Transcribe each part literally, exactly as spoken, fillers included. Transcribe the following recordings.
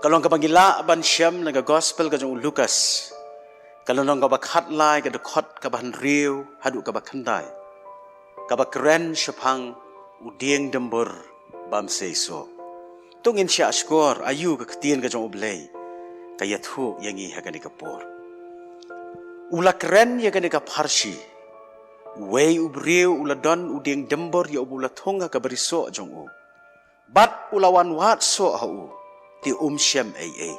Ka long kaba ngi lah ban shem na ka gospel ka jong u Lukas, ka lynnong kaba khatlai, ka dkhot kaba hynriew haduh kaba khyndai, kaba kren shaphang u dieng dymbur bym seisoh. To ngin shah shkor aïu ka ktien ka jong U Blei ka ïathuh ïa ngi ha kane ka por. U la kren ïa kane ka pharshi. Uwei u briew u la don u dieng dymbur ïa uba u la thung ha ka brisoh jong u, bad u la wan wad soh ha u, te um shem ei ei.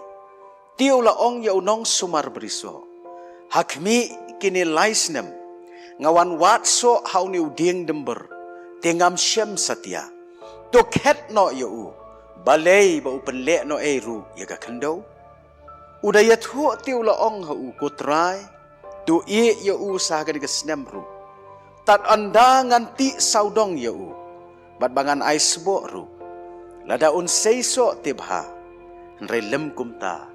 Te u la ong ïa u nongsumar brisoh, ha khmih kine lai snem nga wan wad soh ha une u dieng dymbur, te ngam shem satia. To khet noh ïa u, balei ba u pynleh noh ei ruh ïa ka khyndew. U da ïathuh te u la ong ha u, ko trai, to ïeh ïa u sa ha kane ka snem ruh, tad ynda ngan tih sawdong ïa u, bad ba ngan ai sboh ruh. Lada un seisoh te bha, hynrei lym kumta,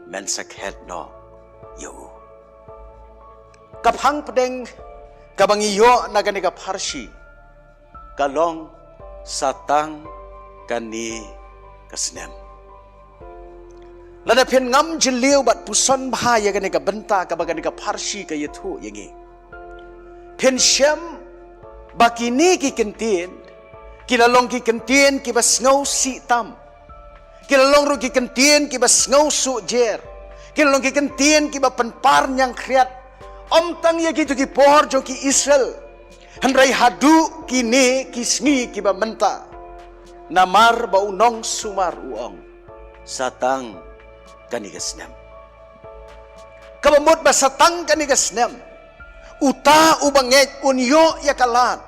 men sa khet noh ïa u. Ka phang pdeng kaba ngi ïoh na kane ka pharshi ka long, sa tang kane ka snem. Lada phin ngam jylliew bad puson bha ïa kane ka bynta kaba kane ka pharshi ka ïathuh ïa ngi, phin shem ba kine ki kyntien ki la long ki kyntien kiba sngewsih tam. Ki la long ruh ki kyntien kiba sngewsuk jer. Ki la long ki kyntien kiba pynpar ñiangkhriat, ym tang ïa kito ki por jong ki Israel, hynrei haduh kine ki sngi kiba mynta. Namar ba u nongsumar u ong, sa tang kane ka snem. Kaba mut ba sa tang kane ka snem, uta uba ngeit un ïoh ïa ka lad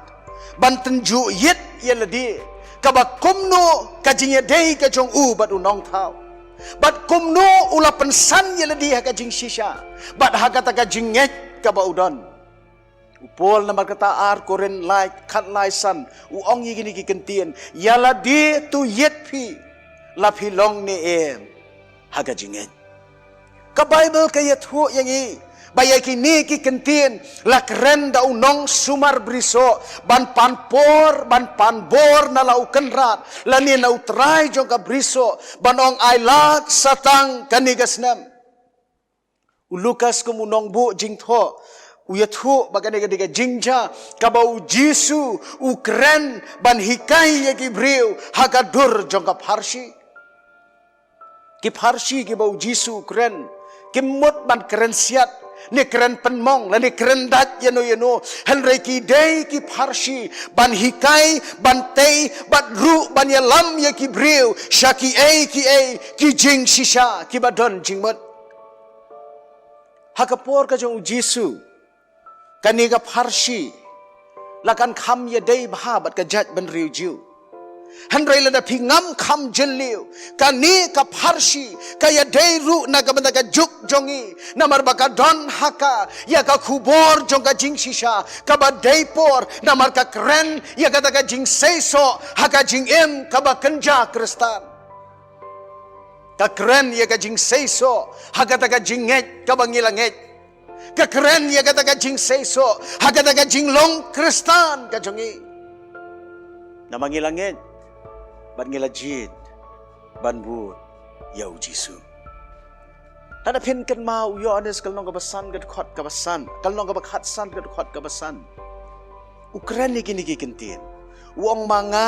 ban tynjuh ïit ïa lade, kaba kumno ka jingïadei ka jong u bad u nongthaw, bad kumno u la pynsan ïa lade ha ka jingshisha bad ha kata ka jingngeit kaba u don. U Paul namar kata, ar Korinth lai, khatlai san, u ong ïa kine ki kyntien, ïa lade to ïit phi, la phi long ne em ha ka jingngeit. Ka Baibl ka ïathuh ïa ngi ba ïa kine ki kyntien la kren da u nongsumar brisoh ban pan por, ban pan bor na la u Kynrad lane na u Trai jong ka brisoh, ban ong, ai lad, sa tang kane ka snem. U Lukas kum u nongbuh jingthoh, u ïathuh ba kane ka dei ka jingjia kaba u Jisu u kren ban hikai ïa ki briew ha ka dur jong ka pharshi. Ki pharshi kiba u Jisu u kren kim mut ban kren siat, ne kren pynmong, lane kren dait ïano ïano, hynrei ki dei ki pharshi ban hikai, ban tei, bad ruh ban ïalam ïa ki briew sha kiei kiei ki jingshisha kiba don jingmut. Ha ka por ka jong u Jisu, kane ka pharshi la kan kham ïadei bha bad ka jaitbynriew Jiw. Hynrei lada phi ngam kham jylliew, kane ka pharshi ka ïadei ruh na ka bynta ka juk jong ngi, namar ba ka don ha ka ïa ka khubor jong ka jingshisha kaba dei por, namar ka kren ïa kata ka jingseisoh ha ka jingim kaba kynja Khristan. Ka kren ïa ka jingseisoh ha kata ka jingngeit kaba ngi la ngeit. Ka kren ïa kata ka jingseisoh ha kata ka jinglong Khristan ka jong ngi. Namar ngi la ngeit bad ngi la jied ban bud ïa u Jisu. Lada phin kynmaw u Ïoannis ka lynnong kaba san, ka dkhot kaba san, ka lynnong kaba khatsan, ka dkhot kaba san. U kren ïa kine ki kyntien. U ong, ma nga,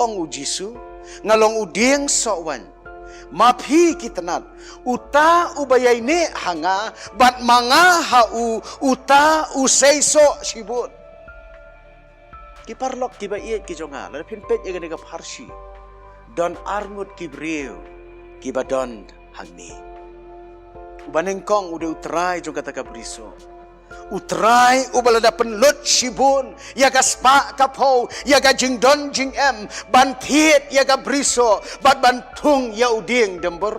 ong u Jisu, nga long u dieng soh waiñ. Ma phi ki tnat, uta uba ïaineh ha nga bad ma nga ha u, uta u seisoh shibun. Ki paralok kiba ïeit ki jong nga, lada phin peit ïa kane ka pharshi, don arngut ki briew kiba don hangne. Uba nyngkong u dei u trai jong kata ka brisoh. U trai uba la da pynlut shibun ïa ka spah ka phew, ïa ka jingdon jingem, ban thied ïa ka brisoh bad ban thung ïa u dieng dymbur.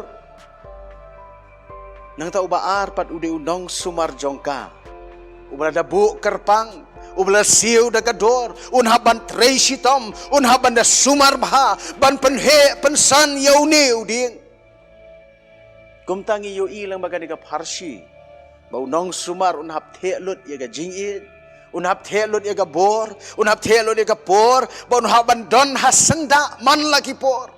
Nangta uba ar pat u dei u nongsumar jong ka, uba la da buh kyrpang, uba la siew da ka dor, un hap ban trei shitom, un hap ban da sumar bha ban pynheh pynsan ïa une u dieng. Kumta ngi ïohi lang ba kane ka pharshi, ba u nongsumar un hap theh lut ïa ka jingïeit, un hap theh lut ïa ka bor, un hap theh lut ïa ka por, ba un hap ban don ha sngewbha man la ki por.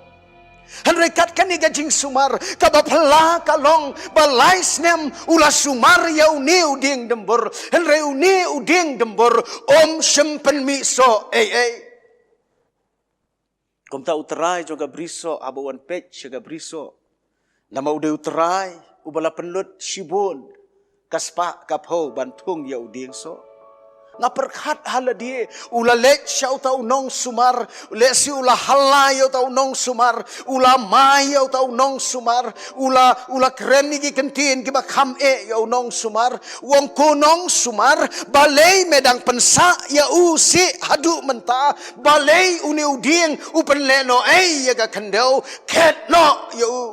Hynrei kat kane ka jingsumar kaba phylla ka long ba lai snem u la sumar ïa une u dieng dymbur. Hynrei une u dieng dymbur um shym pynmih soh ei ei. Kumta u trai jong ka brisoh haba u wan peit sha ka brisoh, namar u dei u trai uba la pynlut shibun ka spah ka phew ban thung ïa u dieng soh. Nga pyrkhat ha lade, u la leit sha uta u nongsumar, lehse u la halla ïa uta u nongsumar, u la mai ïa uta u nongsumar, u la, u la kren ïa ki kyntien kiba kham eh ïa u nongsumar. U ong, ko nongsumar, balei me dang pynsah ïa u sih haduh mynta? Balei une u dieng u pynleh noh ei ïa ka khyndew? Khet noh ïa u.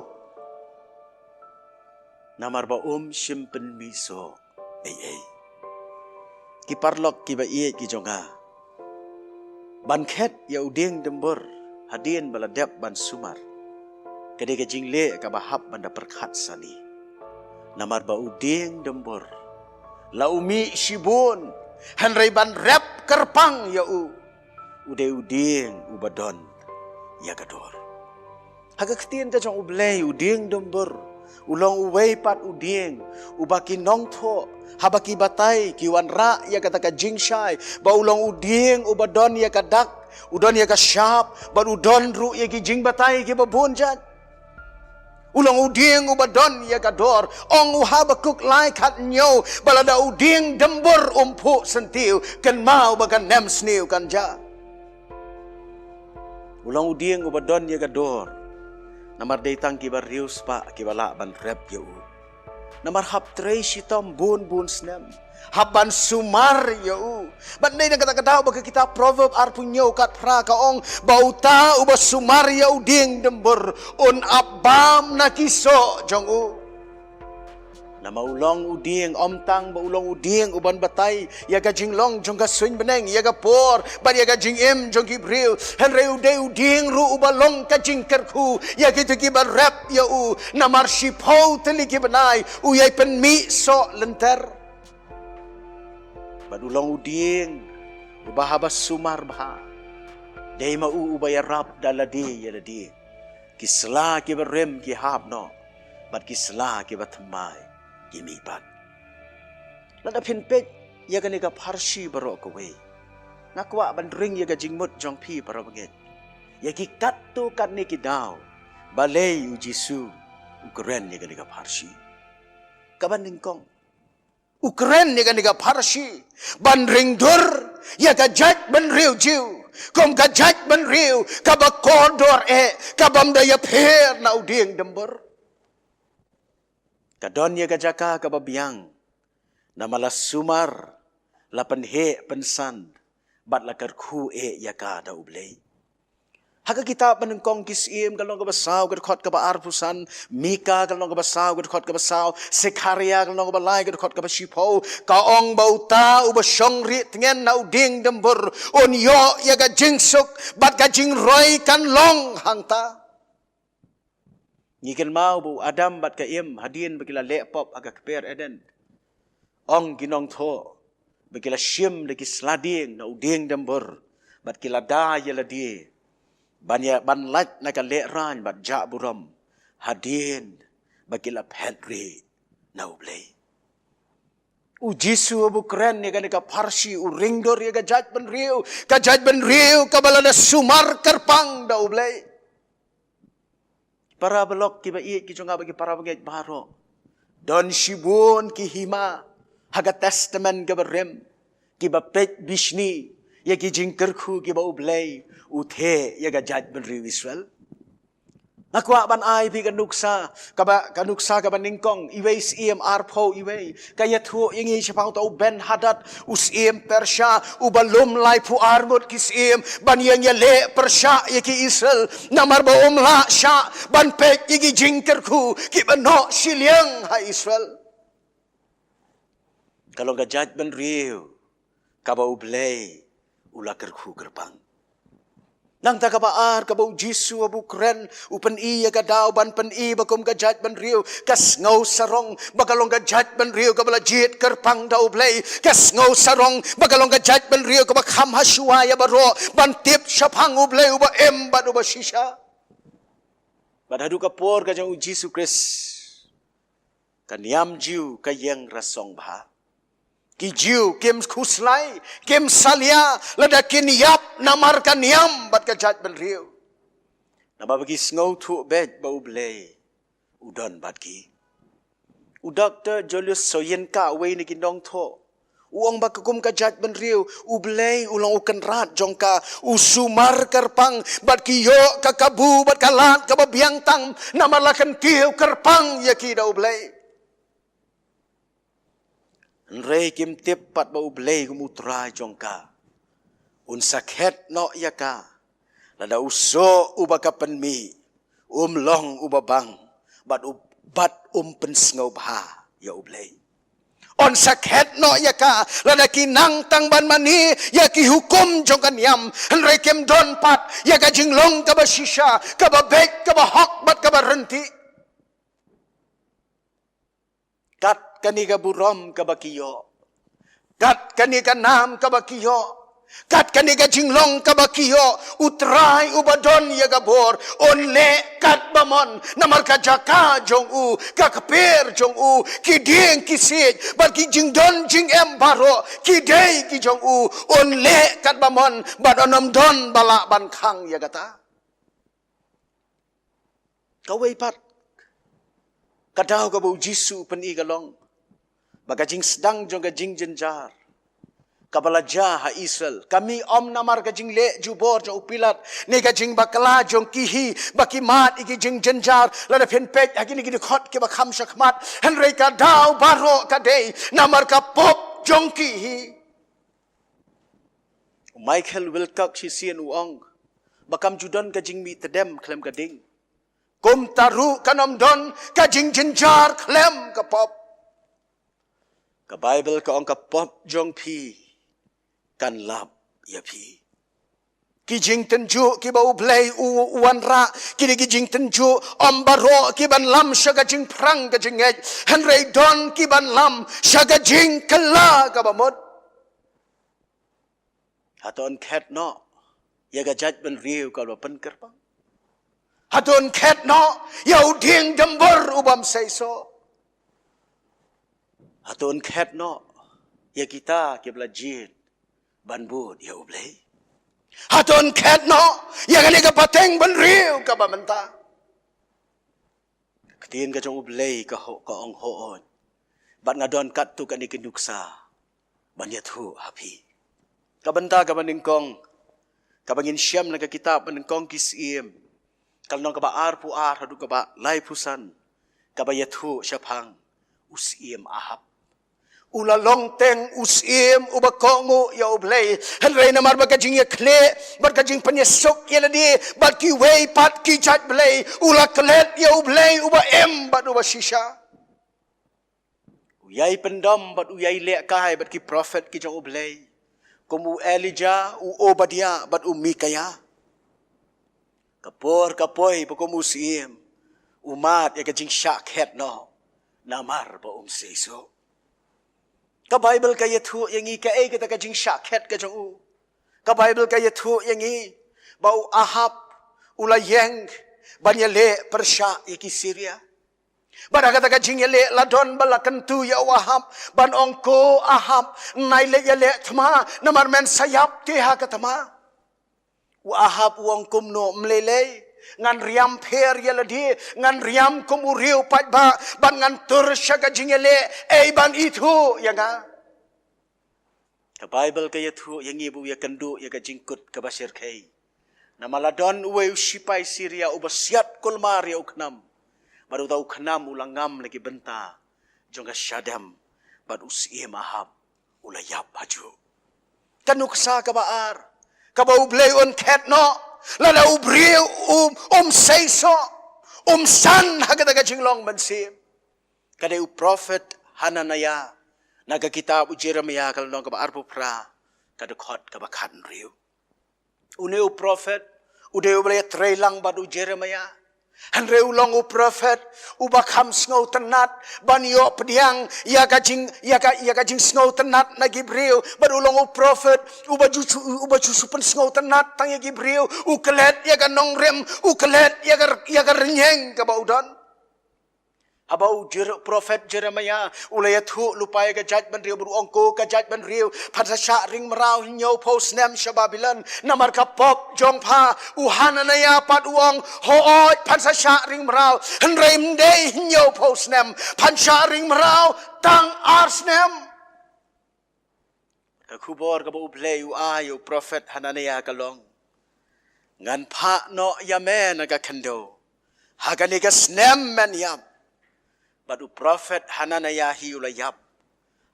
Namar ba um shym pynmih soh ei ei. Ki paralok kiba ïeit ki jong nga, ban khet ïa u dieng dymbur hadien ba la dep ban sumar, ka dei ka jingleh kaba hap ban da pyrkhat sani. Namar ba u dieng dymbur la u mih shibun, hynrei ban rep kyrpang ïa u, u dei u dieng uba don ïa ka dor. Ha ka ktien ka jong U Blei, u dieng dymbur u long uwei pat u dieng uba ki nongthoh haba ki batai ki wanrah ïa kata ka jingshai ba u long u dieng uba don ïa ka dak, u don ïa ka shap, bad u don ruh ïa ki jingbatai kiba bun jait. U long u dieng uba don ïa ka dor. Ong u Habakuk lai khat hynñiew ba lada u dieng dymbur um phuh syntiew, kynmaw ba ka nemsniew kan jah. U long u dieng uba don ïa ka dor. Namar dei tang kiba riewspah kiba lah ban rep ïa u. Namar hap trei shitom bun bun snem, hap ban sumar ïa u. Bad dei na kata ka daw ba ka kitab Proverb arphew hynñiew kat phra ka ong ba uta uba sumar ïa u dieng dymbur un ap bam na ki soh jong u. Namar u long u dieng, ym tang ba u long u dieng uban batai ïa ka jinglong jong ka suiñ bneng, ïa ka por bad ïa ka jingim jong ki briew, hynrei u dei u dieng ruh uba long ka jingkyrkhu ïa kito kiba rep ïa u. Namar shiphew tylli ki bnai u ïai pynmih soh lynter. Bad u long u dieng uba haba sumar bha, dei ma u uba ïarap da lade ïa lade. Ki sla kiba rim ki hap noh, bad ki sla kiba thymmai ki mih pat. Lada phin peit ïa kane ka pharshi baroh kawei, nga kwah ban ring ïa ka jingmut jong phi para bangeit ïa ki katto katne ki daw balei U Jisu u kren ïa kane ka pharshi. Kaba nyngkong, u kren ïa kane ka pharshi ban ringdur ïa ka jaitbynriew Jiw kum ka jaitbynriew kaba kordor eh, kabym da ïapher na u dieng dymbur. Ka don ïa ka jaka kaba biang, namar la sumar, la pynheh pynsan bad la kyrkhu eh ïa ka da U Blei. Ha ka kitab Banyngkong Ki Syiem ka lynnong kaba saw ka dkhot kaba arphew san, Mika ka lynnong kaba saw ka dkhot kaba saw, Sekharia ka lynnong kaba lai ka dkhot kaba shiphew, ka ong ba uta uba shong rieh tngen na u dieng dymbur un ïoh ïa ka jingsuk bad ka jingroi kan long hangta. Ngi kynmaw ba u Adam bad ka Im, hadien ba ki la leh pop ha ka kper Eden, ong ki nongthoh ba ki la shim da ki sla dieng na u dieng dymbur bad ki la da ïa lade ban ïa, ban lait na ka lehraiñ bad jah burom, hadien ba ki la phet rieh na U Blei. U Jisu haba u kren ïa kane ka pharshi u ringdur ïa ka jaitbynriew, ka jaitbynriew kaba la da sumar kyrpang da U Blei. Para balok kiba ïeit ki jong nga bad ki para bangeit baroh, don shibun ki hima ha ka Testament kaba rim kiba peit bishni ïa ki jingkyrkhu kiba U Blei u theh ïa ka jaitbynriew Israel. Nga kwah ban ai phi ka nuksa kaba, ka nuksa kaba nyngkong, iwei Syiem arphew iwei, ka ïathuh ïa ngi shaphang uta u Ben-hadad, u syiem Persia, uba lum laiphew ar ngut ki syiem ban ïeng ïaleh pyrshah ïa ki Israel. Namar ba um lah shah ban peit ïa ki jingkyrkhu kiba noh shiliang ha Israel. Ka long ka jaitbynriew kaba U Blei u la kyrkhu kyrpang. Nangta kaba ar, kaba U Jisu haba u kren u pyni ïa ka daw ban pyni ba kum ka jaitbynriew ka sngew sarong ba ka long ka jaitbynriew kaba la jied kyrpang da U Blei, ka sngew sarong ba ka long ka jaitbynriew kaba kham ha shuwa ïa baroh ban tip shaphang U Blei uba im bad uba shisha. Bad haduh ka por ka jong u Jisu Khrist, ka niam Jiw ka ïeng rasong bha. Ki Jiw kim khuslai, kim salia lada kin ïap namar ka niam bad ka jaitbynriew. Namar ba ki sngewthuh beit ba U Blei u don bad ki. U Doktor Julius Soyinka, uwei na ki nongthoh, u ong ba ka kum ka jaitbynriew, U Blei u long u kynrad jong ka, u sumar kyrpang bad ki ïoh ka kabu bad ka lad kaba biang tam, namar la kyntiew kyrpang ïa ki da U Blei. Hynrei kim tip pat ba U Blei kum U Trai jong ka un sa khet noh ïa ka lada u soh uba ka pynmih um long uba bang bad u, bad um pynsngewbha ïa U Blei. Un sa khet noh ïa ka lada ki nang tang ban mane ïa ki hukum jong ka niam, hynrei kim don pat ïa ka jinglong kaba shisha, kaba beit, kaba hok bad kaba ryntih. Kat kane ka burom kaba ki ïoh, kat kane ka nam kaba ki ïoh, kat kane ka jinglong kaba ki ïoh, U Trai uba don ïa ka bor un leh katba mon, namar ka jaka jong u, ka kper jong u, ki dieng ki siej bad ki jingdon jingem baroh ki dei ki jong u, un leh katba mon bad un ym don ba lah ban khang ïa kata. Kawei pat ka daw kaba U Jisu u pyni ka long ba ka jingsdang jong ka jingjynjar kaba la jia ha Israel ka mih ym namar ka jingleh jubor jong u Pilat ne ka jingbakla jong ki hi ba ki mad ïa ki jingjynjar. Lada phin peit ha kine ki dkhot kiba kham shakhmat, hynrei ka daw baroh ka dei namar ka pop jong ki hi. U Michael Wilcock shisien u ong ba kam ju don ka jingmih tdem khlem ka ding. Kumta ruh kan ym don ka jingjynjar khlem ka pop. Ka Baibl ka ong ka pop jong phi kan lap ïa phi. Ki jingtynjuh kiba U Blei u, u wanrah, kine ki jingtynjuh ym baroh ki ban lam sha ka jingpyrshang ka jingngeit, hynrei don ki ban lam sha ka jingkylla kaba mut. Hato yn khet noh ïa ka jaitbynriew kaba pynkyrpang? Hato yn khet noh ïa u dieng dymbor u bym seisoh? Hato yn khet noh ïa kita kiba la jied ban bud ïa U Blei? Hato yn khet noh ïa kane ka pateng bynriew kaba mynta? Ka ktien ka jong U Blei ka ho-, ka ong hooid. Bad nga don katto katne ki nuksa ban ïathuh ha phi. Ka bynta kaba nyngkong kaba ngin shem na ka kitab Banyngkong ki Syiem, ka lynnong kaba arphew ar haduh kaba laiphew san, kaba ïathuh shaphang u Syiem Ahab. U la long teng u syiem uba kohnguh ïa U Blei, hynrei namar ba ka jingïakhleh bad ka jingpynïasuk ïa lade bad kiwei pat ki jait blei, u la klet ïa U Blei uba im bad uba shisha. U ïai pyndom bad u ïai lehkai bad ki prophet ki jong U Blei, kum u Elijah, u Obadiah bad u Micaiah. Ka por ka poi ba kum u syiem u mad ïa ka jingshah khet noh namar ba um seisoh. Ka Baibl ka ïathuh ïa ngi kaei kata ka jingshah khet ka jong u. Ka Baibl ka ïathuh ïa ngi ba u Ahab u la ïeng ban ïaleh pyrshah ïa ki Syria. Bad ha kata ka jingïaleh la don ba la kyntu ïa u Ahab ban ong, ko Ahab, nai leit ïaleh thma namar men sa ïap te ha ka thma. U Ahab u ong, kumno, ym lei lei, ngan riam pher ïa lade, ngan riam kum u riew paidbah bad ngan tur sha ka jingïaleh, ei ban ithuh ïa nga. Ka Baibl ka ïathuh ïa ngi ba u ïakynduh ïa ka jingkut kaba shyrkhei. Namar la don uwei u shipai Syria uba siat kulmar ïa u khnam. Bad uta u khnam u la ngam na ki bynta jong ka shadem bad u syiem Ahab u la ïap hajuh. Ka nuksa kaba ar, kaba U Blei un khet noh lada u briew um, um seisoh, um san ha kata ka jinglong mynsiem. Ka dei u prophet Hananiah na ka kitab u Jeremiah ka lynnong kaba arphew phra, ka dkhot kaba khathynriew. Une u prophet u dei uba la ïatrei lang bad u Jeremiah. Hynrei u long u prophet uba kham sngewtynnat ban ïoh pdiang ïa ka jing, ïa ka, ïa ka jingsngewtynnat na ki briew. Bad u long u prophet uba ju, uba ju shu pynsngewtynnat tang ïa ki briew. U klet ïa ka nongrim, u klet ïa ka, ïa ka rynïeng kaba u don. Haba u Jer-, prophet Jeremiah u la ïathuh lypa ïa ka jaitbynriew, bad u ong ko ka jaitbynriew, phan sa shah ring mraw hynñiewphew snem sha Babilon namar ka pop jong pha. U Hananiah pat u ong, hooid, phan sa shah ring mraw, hynrei ym dei hynñiewphew snem, phan shah ring mraw tang ar snem. Ka khubor kaba U Blei u ai ïa u prophet Hananiah ka long, ngan phah noh ïa me na ka khyndew ha kane ka snem men ïap. Bad u prophet Hananiah hi u la ïap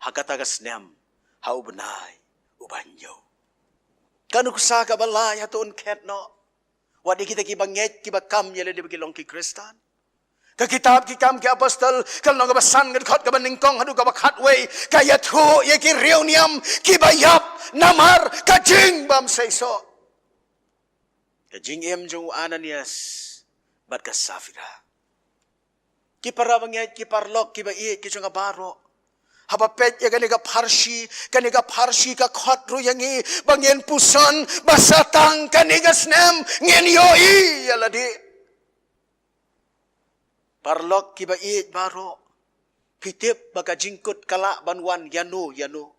ha kata ka snem, ha u bnai uba hynñiew. Ka nuksa kaba lai hato un khet noh, wat ïa kita kiba ngeit, kiba kam ïa lade ba ki long ki Khristan? Ka kitab Ki Kam ki Apostol, ka lynnong kaba san, ka dkhot kaba nyngkong haduh kaba khatwei, ka ïathuh ïa ki riewniam kiba ïap namar ka jingbymseisoh. Ka jingim jong u Ananias bad ka Saphira. Ki para bangeit, ki paralok kiba ïeit ki jong nga baroh, haba peit ïa kane ka pharshi, kane ka pharshi ka khot ruh ïa ngi ba ngin puson ba sa tang kane ka snem ngin ïohi ïa lade. Paralok kiba ïeit baroh, phi tip ba ka jingkut ka lah ban wan ïano ïano.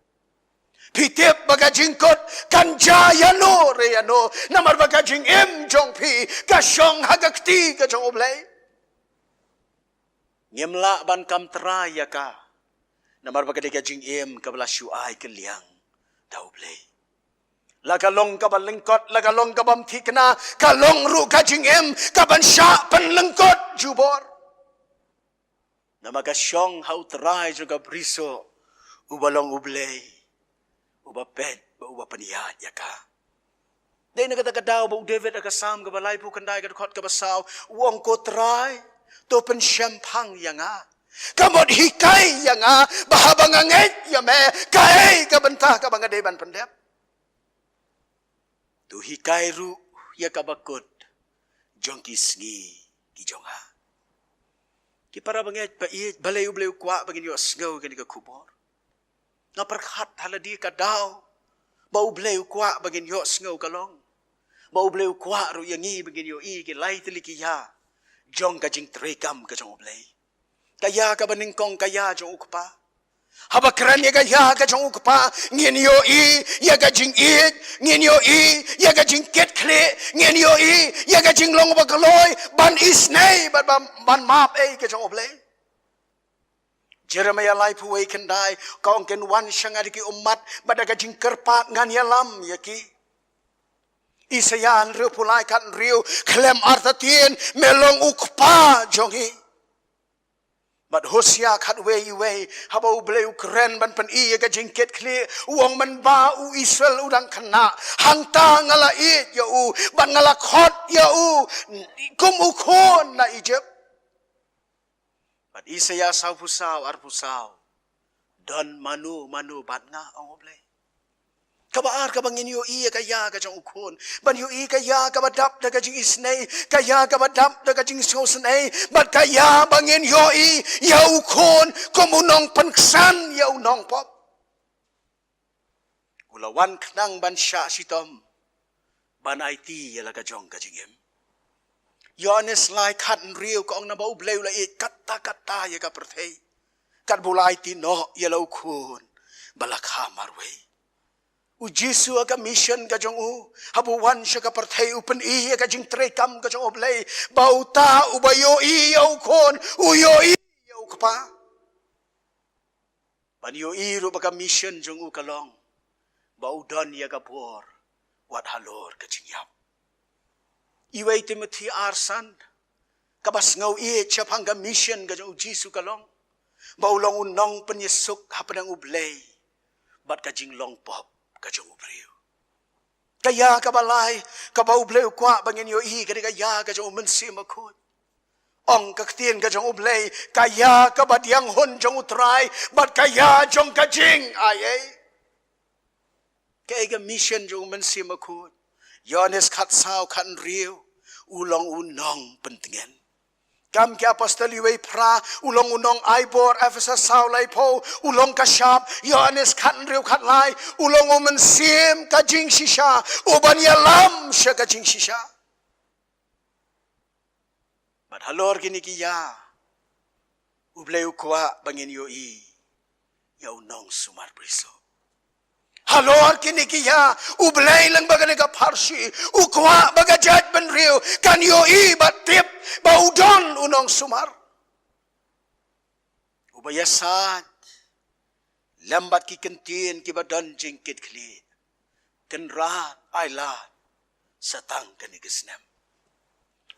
Phi tip ba ka jingkut kan jia ïano re ïano, namar ba ka jingim jong phi ka shong ha ka kti ka jong U Blei. Ngim lah ban kam trai ïa ka, namar ba ka dei ka jingim kaba la shu ai kylliang da U Blei. La ka long kaba lyngkot, la ka long kaba ym thikna, ka long ruh ka jingim kaban shah pynlyngkot jubor. Namar ka shong ha U Trai jong ka brisoh, uba long U Blei uba peit bad uba pynïaid ïa ka. Dei na kata ka daw ba u David ha ka Salm kaba laiphew khyndai, ka dkhot kaba saw, u ong, ko Trai, to pynshemphang ïa nga. Ka mut hikai ïa nga ba haba nga ngeit ïa me, kaei ka bynta kaba nga dei ban pyndep. To hikai ruh ïa ka bakut jong ki sngi ki jong nga. Ki para bangeit ba ïeit, balei U Blei u kwah ba ngin ïohsngew ïa kane ka khubor? Nga pyrkhat ha lade ka daw ba U Blei u kwah ba ngin ïohsngew ka long ba U Blei u kwah ruh ïa ngi ba ngin ïohi ki lai tylli ki ïa jong ka jingtreikam ka jong U Blei. Ka ïa kaba nyngkong, ka ïa jong U Kpa. Haba kren ïa ka ïa ka jong U Kpa, ngin ïohi ïa ka jingïeit, ngin ïohi ïa ka jingkitkhlieh, ngin ïohi ïa ka jinglong ba kloi ban isynei bad ban, ban map ei ka jong U Blei. Jeremiah laiphew wei khyndai, ka ong, kin wan sha nga da ki ummat bad da ka jingkyrpad ngan ïalam ïa ki. Isaïah hynriewphew lai, khathynriew, khlem artatien me long U Kpa jong ngi. Bad Hosea khatwei, iwei, haba U Blei u kren ban pyni ïa ka jingkitkhlieh, u ong, mynba u Israel u dang khynnah, hangta nga la ïeit ïa u bad nga la khot ïa u kum u khun na Egypt. Bad Isaïah sawphew saw, arphew saw, don mano mano bad nga, ong U Blei. Kaba ar, kaba ngin ïohi ïa ka ïa ka jong U Khun, ban ïohi ka ïa kaba dap da ka jingisynei, ka ïa kaba dap da ka jingsngewsynei, bad ka ïa ba ngin ïohi ïa U Khun kum u nongpynksan ïa u nongpop. U la wan khnang ban shah shitom, ban aiti ïa la ka jong ka jingim. Ïoannis lai, khathynriew, ka ong, naba U Blei u la ïeit katta katta ïa ka pyrthei, katba u la aiti noh ïa la U Khun ba la kha marwei. U Jisu ha ka mission ka jong u, haba u wan sha ka pyrthei, u pyni ïa ka jingtreikam ka jong U Blei, ba uta uba ïohi ïa U Khun u ïohi ïa U Kpa. Ban ïohi ruh ba ka mission jong u ka long ba u don ïa ka bor wat halor ka jingïap. Iwei Timothi ar san, kaba sngewieit shaphang ka mission ka jong U Jisu ka long ba u long u nongpynïasuk hapdeng U Blei bad ka jinglong pop ka jong u briew. Ka ïa kaba lai, kaba U Blei u kwah ba ngin ïohi, ka dei ka ïa ka jong U Mynsiem Bakhuid. Ong ka ktien ka jong U Blei, ka ïa kaba diang hun jong U Trai bad ka ïa jong ka jingai ei. Kaei ka mission jong U Mynsiem Bakhuid? Ïoannis khatsaw, khathynriew, u long u nongpyntngen. Kam ki Apostol uwei phra, u long u nongaibor, Ephesos saw laiphew, u long ka shap, Ïoannis khathynriew khatlai, u long u mynsiem ka jingshisha, u ban ïalam sha ka jingshisha. Bad halor kine ki ïa, U Blei u kwah ba ngin ïohi ïa u nongsumar brisoh. Halor kine ki ïa, U Blei lyngba kane ka pharshi, u kwah ba ka jaitbynriew kan ïohi bad tip ba u don u nongsumar. Uba ïasaid lem bad ki kyntien kiba don jingkitkhlieh. Kynrad, ai lad, sa tang kane ka snem.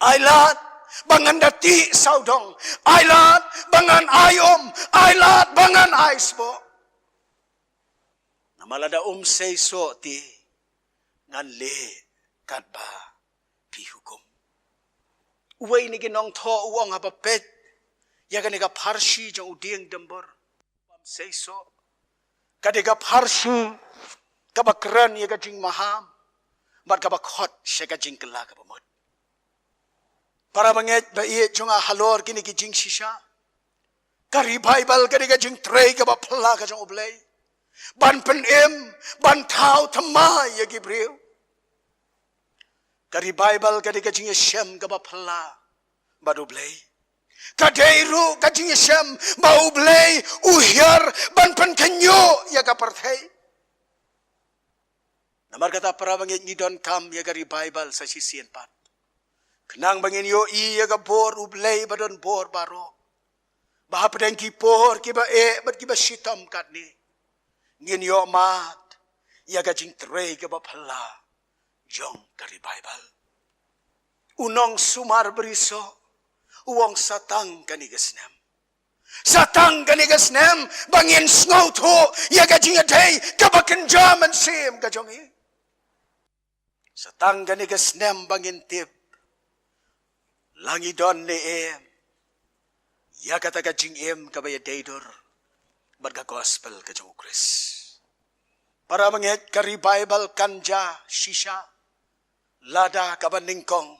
Ai lad, ba ngan da tih sawdong. Ai lad, ba ngan ai um. Ai lad, ba ngan ai sboh. Namar lada um sei soh te, ngan leh katba phi hukum. Uwei na ki nongthoh u ong haba peit ïa kane ka pharshi jong u dieng December, bym sei soh. Ka dei ka pharshi kaba kren ïa ka jingmaham bad kaba khot sha ka jingkylla kaba mut. Para bangeit ba ïeit jong nga, halor kine ki jingshisha, ka revival ka dei ka jingtrei kaba phylla ka jong U Blei ban pynim, ban thaw thymmai ïa ki briew. Ka revival ka dei ka jingïashem kaba phylla bad U Blei. Ka dei ruh ka jingïashem ba U Blei u hiar ban pynkhynñiuh ïa ka pyrthei. Namar kata, para bangeit, ngi donkam ïa ka revival sa shisien pat, khnang ba ngin ïohi ïa ka bor U Blei ba don bor baroh, ba hapdeng ki por kiba eh bad kiba shitom katne, ngin ïohmad ïa ka jingtrei kaba phylla jong ka revival. U nongsumar brisoh u ong, sa tang kane ka snem. Sa tang kane ka snem ba ngin sngewthuh ïa ka jingïadei kaba kynja mynsiem ka jong ngi. Sa tang kane ka snem ba ngin tip la ngi don ne em ïa kata ka jingim kaba ïadei dur bad ka gospel ka jong U Khrist. Para bangeit, ka revival kan jia shisha lada kaba nyngkong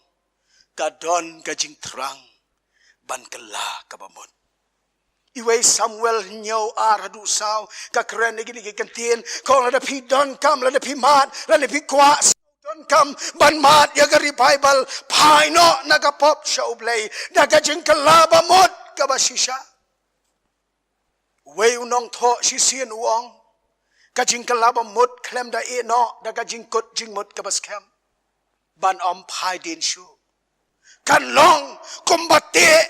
ka don ka jingthrang ban kylla kaba mut. Iwei Samuel hynñiew, ar haduh saw, ka kren ïa kine ki kyntien, ka ong, lada phi donkam, lada phi mad, lada phi kwah donkam ban mad ïa ka revival, phai noh na ka pop sha U Blei da ka jingkylla ba mut kaba shisha. Uwei u nongthoh shisien u ong, ka jingkylla ba mut khlem da ïeh noh da ka jingkut jingmut kaba skhem, ban ym phai dien shuh. Kan long kumba teh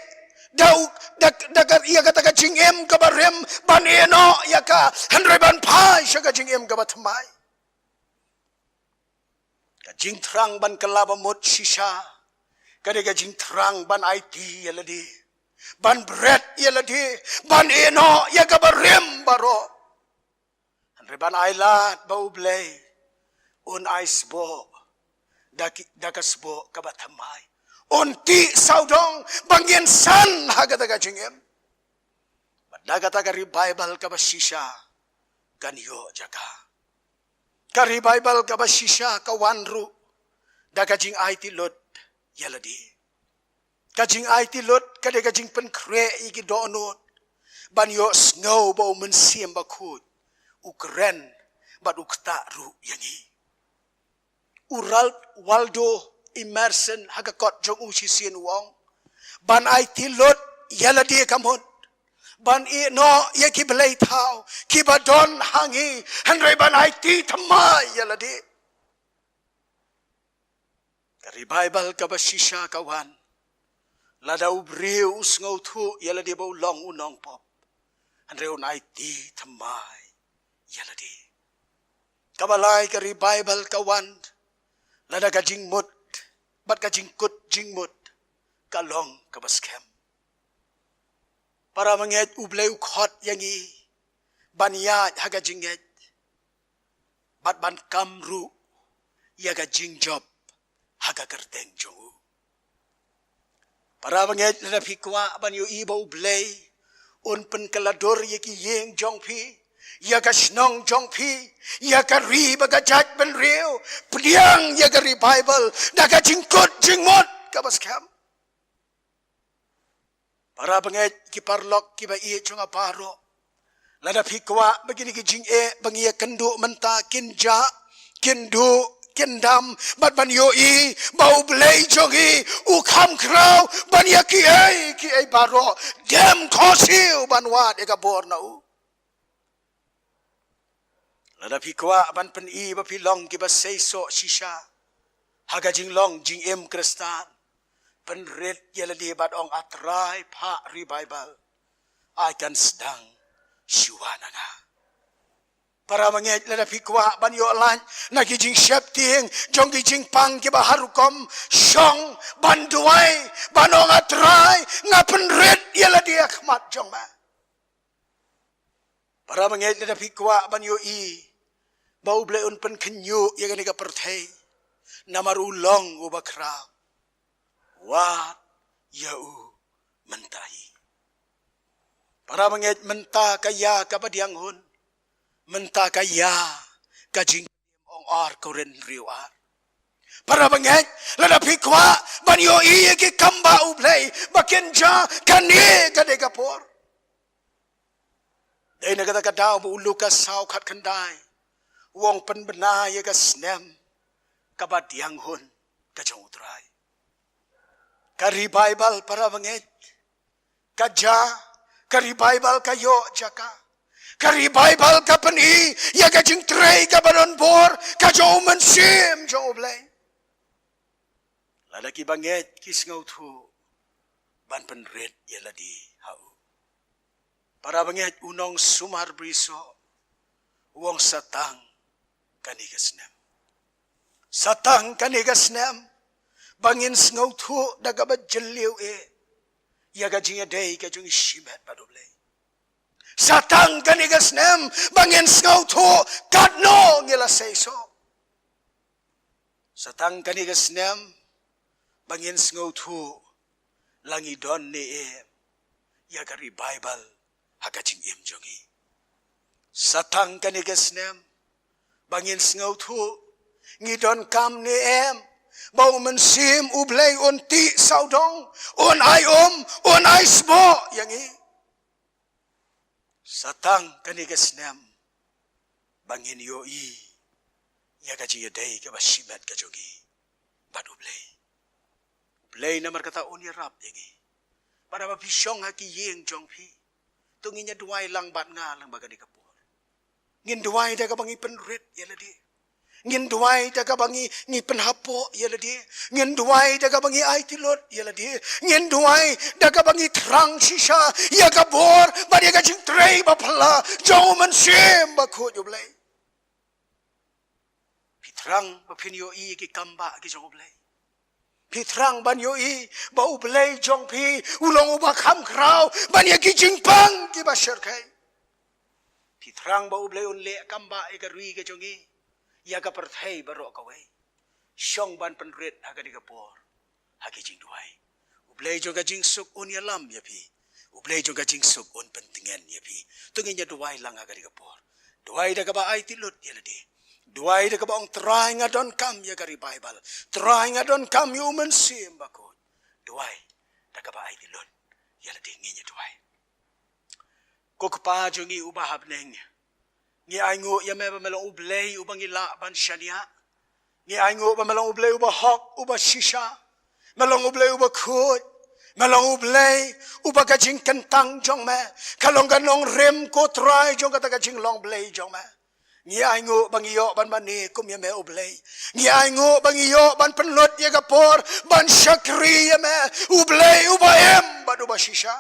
da u, da, da ka, ïa kata ka jingim kaba rim, ban ïeh noh ïa ka, hynrei ban phai sha ka jingim kaba thymmai. Ka jingthrang ban kylla ba mut shisha ka dei ka jingthrang ban aiti ïa lade, ban bret ïa lade, ban ïeh noh ïa kaba rim baroh. Hynrei ban ai lad ba U Blei un ai sboh da ki, da ka sboh kaba thymmai. Un tih sawdong ba ngin san ha kata ka jingim. Bad da kata ka revival kaba shisha kan ïoh jaka. Ka revival kaba shisha ka wan ruh da ka jingaiti lut ïa lade. Ka jingaiti lut ka dei ka jingpynkhreh ïa ki dohnud ban ïohsngew ba U Mynsiem Bakhuid u kren bad u ktah ruh ïa ngi. U Ralph Waldo Emerson ha ka kot jong u shisien u ong, ban aiti lut ïa lade ka mut ban ïeh noh ïa ki blei thaw kiba don ha ngi, hynrei ban aiti thymmai ïa lade. Ka revival kaba shisha ka wan lada u briew u sngewthuh ïa lade ba u long u nongpop, hynrei un aiti thymmai ïa lade. Kaba lai, ka revival ka wan lada ka jingmut bad ka jingkut jingmut ka long kaba skhem. Para bangeit, U Blei u khot ïa ngi ban ïaid ha ka jingngeit bad ban kam ruh ïa ka jingjop ha ka kyrteng jong u. Para bangeit, lada phi kwah ban ïohi ba U Blei un pynkylla dur ïa ki ïing jong phi, ïa ka shnong jong phi, ïa ka ri bad ka jaitbynriew, pdiang ïa ka revival da ka jingkut jingmut kaba skhem. Para bangeit ki paralok kiba ïeit jong nga baroh, lada phi kwah ba kine ki jingeh ba ngi ïa kynduh mynta kin jah, kin duh, kin dam, bad ban ïohi ba U Blei jong ngi u kham khraw ban ïa kiei kiei baroh, dem khohsiew ban wad ïa ka bor na u. Lada phi kwah ban pyni ba phi long kiba seisoh shisha ha ka jinglong jingim Khristan, pynrit ïa lade bad ong, A Trai, phah revival, ai kan sdang shuwa na nga. Para bangeit, lada phi kwah ban ïoh lait na ki jingsheptieng jong ki jingpang kiba har rukom, shong ban duwai, ban ong, A Trai, nga pynrit ïa lade ha khmat jong me. Para bangeit, lada phi kwah ban ïohi ba U Blei un pynkhynñiuh ïa kane ka pyrthei namar u long uba khraw, wad ïa u mynta hi. Para bangeit, mynta ka ïa kaba diang hun, mynta ka ïa ka jing ong ar Korinth hynriew ar. Para bangeit, lada phi kwah ban ïohi ïa ki kam ba U Blei ba kin jah, kane ka dei ka por. Dei na kata ka daw ba u Lukas saw khatkhyndai u ong, pynbna ïa ka snem kaba diang hun ka jong U Trai. Ka revival, para bangeit, ka jah, ka revival ka ïoh jaka. Ka revival ka pyni ïa ka jingtrei kaba don bor ka jong U Mynsiem jong U Blei. Lada ki bangeit ki sngewthuh ban pynrit ïa lade ha u. Para bangeit, u nongsumar brisoh u ong, sa tang kane ka snem. Sa tang kane ka snem ba ngin sngewthuh da kaba jylliew eh ïa ka jingïadei ka jong ngi shimet bad U Blei. Sa tang kane ka snem ba ngin sngewthuh katno ngi la seisoh. Sa tang kane ka snem ba ngin sngewthuh la ngi don ne em ïa ka revival ha ka jingim jong ngi. Sa tang kane ka snem ba ngin sngewthuh ngi donkam ne em ba U Mynsiem U Blei un tih sawdong, un ai um, un ai sboh ïa ngi. Sa tang kane ka snem ba ngin ïohi ïa ka jingïadei kaba shimet ka jong ngi bad U Blei. U Blei namar kata un ïarap ïa ngi. Bad haba phi shong ha ki ïing jong phi, to ngin ïa duwai lang bad nga lang bad kane ka por. Ngin duwai da kaba ngi pynrit ïa lade. Ngin duwai da kaba ngi, ngi pynhapoh ïa lade. Ngin duwai da kaba ngi aiti lut ïa lade. Ngin duwai da kaba ngi thrang shisha ïa ka bor bad ïa ka jingtrei ba phylla jong U Mynsiem Bakhuid U Blei. Phi thrang ba phin ïohi ïa ki kam ba ki jong U Blei. Phi thrang ban ïohi ba U Blei jong phi u long uba kham khraw ban ïa ki jingpang kiba shyrkhei. Phi thrang ba U Blei un leh kam ba ïa ka ri ka jong ngi, ïa ka pyrthei baroh kawei. Shong ban pynrit ha kane ka por ha ki jingduwai. U Blei jong ka jingsuk un ïalam ïa phi. U Blei jong ka jingsuk un pyntngen ïa phi. To ngin ïa duwai lang ha kane ka por. Duwai da kaba aiti lut ïa lade. Duwai da kaba ong, Trai, nga donkam ïa ka revival. Trai, nga donkam ïa U Mynsiem Bakhuid. Duwai da kaba aiti lut ïa lade. Ngin ïa duwai. Ko Kpa jong ngi uba ha bneng, ngi ainguh ïa me ba me long U Blei uba ngi lah ban shaniah. Ngi ainguh ba me long U Blei uba hok, uba shisha. Me long U Blei uba khuid. Me long U Blei uba ka jingkyntang jong me ka long ka nongrim, ko Trai, jong kata ka jinglong Blei jong me. Ngi ainguh ba ngi ïoh ban mane kum ïa me, U Blei. Ngi ainguh ba ngi ïoh ban pynlut ïa ka por ban shakri ïa me, U Blei uba im bad uba shisha.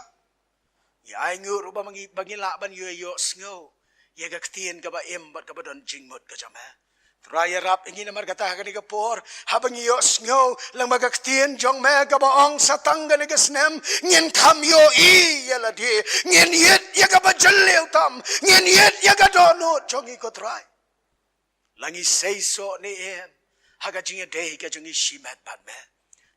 Ngi ainguh ruh ba ngi, ba ngi lah ban ïoh, ïohsngew ïa ka ktien kaba im bad kaba don jingmut ka jong me. Trai, ïarap ïa ngi namar kata ha kane ka por, haba ngi ïohsngew lang bad ka ktien jong me kaba ong sa tang kane ka snem ngin kham ïohi ïa lade, ngin ïit ïa kaba jylliew tam, ngin ïit ïa ka dohnud jong ngi, ko Trai. La ngi seisoh ne em ha ka jingïadei ka jong ngi shimet bad me?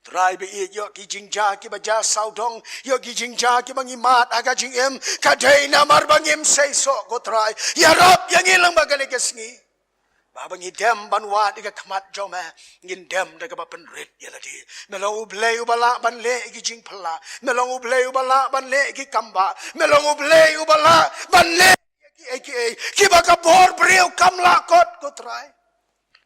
Trai ba ïeit, ïoh ki jingjia kiba jia sawdong, ïoh ki jingjia kiba ngi mad ha ka jingim, ka dei namar ba ngim seisoh, ko Trai. Ïarap ïa ngi lang bad kane ka sngi. Ba haba ngi dem ban wad ïa ka khmat jong me, ngin dem da kaba pynrit ïa lade. Me long U Blei uba lah ban leh ïa ki jingphylla. Me long U Blei uba lah ban leh ïa ki kambah. Me long U Blei uba lah ban leh ïa ki ei ki ei kiba ka bor briew kam lah kot, ko Trai.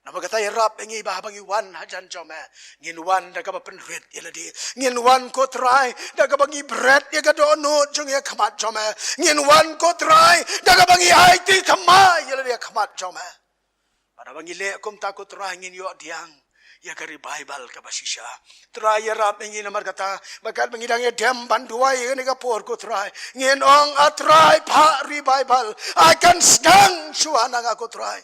Namar kata ïarap ïa ngi ba haba ngi wan hajan jong me, ngin wan da kaba pynrit ïa lade. Ngin wan, ko Trai, da kaba ngi bret ïa ka dohnud jong ngi ha khmat jong me. Ngin wan, ko Trai, da kaba ngi aiti thymmai ïa lade ha khmat jong me. Bad haba ngi leh kumta, ko Trai, ngin ïoh diang ïa ka revival kaba shisha. Trai, ïarap ïa ngi namar kata, ba katba ngi dang ïa dem ban duwai ïa kane ka por, ko Trai, ngin ong, A Trai, phah revival. Ai, kan sdang shuwa na nga, ko Trai.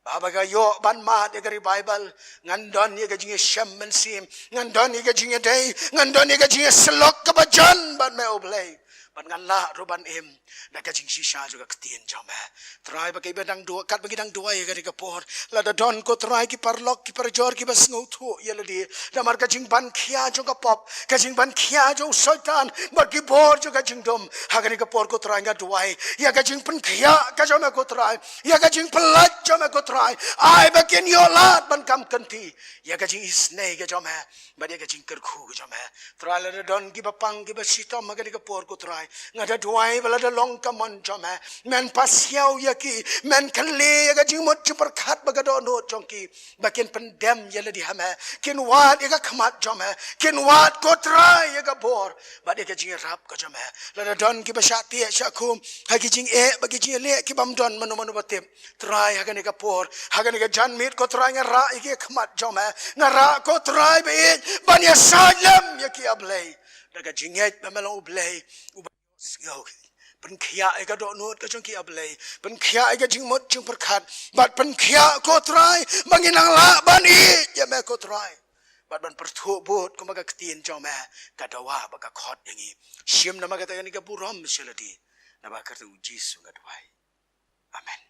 Ba haba ka ïoh ban mad ïa ka revival, ngan don ïa ka jingïashem mynsiem, ngan don ïa ka jingïadei, ngan don ïa ka jingïasyllok kaba jan bad me, O Blei. Bad ngan lah ruh ban im da ka jingshisha jong ka ktien jong me. Trai, ba kiba dang duwai, katba ngi dang duwai ïa kane ka por, lada don, ko Trai, ki paralok ki parajor kiba sngewthuh ïa lade namar ka jingban khia jong ka pop, ka jingban khia jong u Soitan bad ki bor jong ka jingdum, ha kane ka por, ko Trai, nga duwai ïa ka jingpynkhiah ka jong me, ko Trai, ïa ka jingpyllait jong me, ko Trai. Ai ba kin ïoh lad ban kam kynti ïa ka jingisynei ka jong me bad ïa ka jingkyrkhu ka jong me. Trai, lada don kiba pang kiba shitom ha kane ka por, ko Trai, nga da duwai ba lada long ka mon jong me, men pasiaw ïa ki, men kylli ïa ka jingmut jingpyrkhat bad ka dohnud jong ki, ba kin pyndem ïa lade ha me, kin wad ïa ka khmat jong me, kin wad, ko Trai, ïa ka bor bad ïa ka jingïarap ka jong me. Lada don kiba shah tieh shah khum ha ki jingeh bad ki jingïaleh kibym don mano mano ba tip, Trai, ha kane ka por, ha kane ka janmiet, ko Trai, nga rah ïa ki ha khmat jong me. Nga rah, ko Trai, ba ïeit ban ïasaid lem ïa ki, A Blei, da ka jingngeit ba me long U Blei uba sngew. Pynkhiah ïa ka dohnud ka jong ki, A Blei. Pynkhiah ïa ka jingmut jingpyrkhat bad pynkhiah, ko Trai, ba ngin nang lah ban ïeit ïa me, ko Trai, bad ban pyrthuh bud kumba ka ktien jong me ka dawa bad ka khot ïa ngi. Shim namar kata ïa kane ka burom sha lade. Namar kata U Jisu nga duwai. Amen.